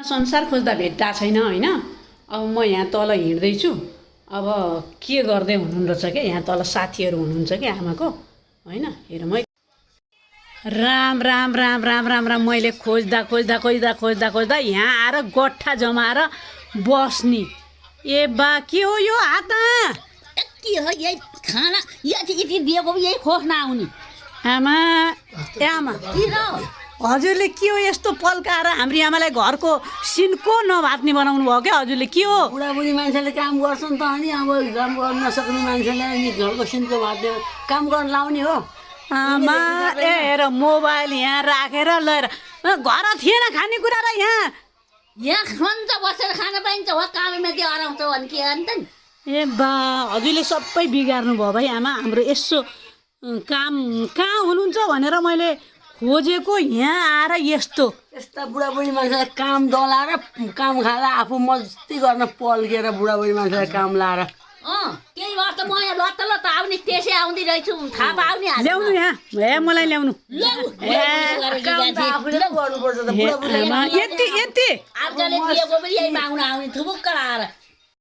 संसार खोज्दा भेट्टा छैन होइन। अब म यहाँ तल हिँड्दैछु, अब के गर्दै हुनुहुन्छ क्या, यहाँ तल साथीहरू हुनुहुन्छ कि आमाको होइन। हेर म राम राम राम राम राम राम मैले खोज्दा खोज्दा खोज्दा खोज्दा खोज्दा यहाँ आएर गट्ठा जमाएर बस्ने। ए बा के हो यो हातमा? के हो यही खाना यति दिएको यही खोज नआउने आमा। ए आमा किन हजुरले के हो यस्तो पल्काएर हाम्रो आमालाई घरको सिनको नभात्ने बनाउनु भयो क्या हजुरले? के हो बुढाबुढी मान्छेले काम गर्छन् त अनि अब काम गर्न नसक्ने मान्छेले अनि घरको सिनको भात काम गर्न लाउने हो। आमा ए हेर मोबाइल यहाँ राखेर लिएर घर थिएन खानेकुरा र यहाँ सन्च बसेर खान पाइन्छ हो, काममा त्यो हराउँछ भने के अन्त नि। ए बा हजुरले सबै बिगार्नु भयो भाइ आमा हाम्रो। यसो काम कहाँ हुनुहुन्छ भनेर मैले खोजेको, यहाँ आएर यस्ता बुढाबुढी मान्छेलाई काम दलाएर काम खाएर आफू मस्ती गर्न पल्केर बुढाबुढी मान्छेलाई काम लाएर केही गर्छ म यहाँ लत्त लत्त आउने त्यसै आउँदै रहेछु थाहा पाउने ल्याउनु यहाँ। ए मलाई ल्याउनु गर्नुपर्छ त बुढाबुढी यति यति आजले दिएको पनि यही माग्न आउने थुबुक्क लाएर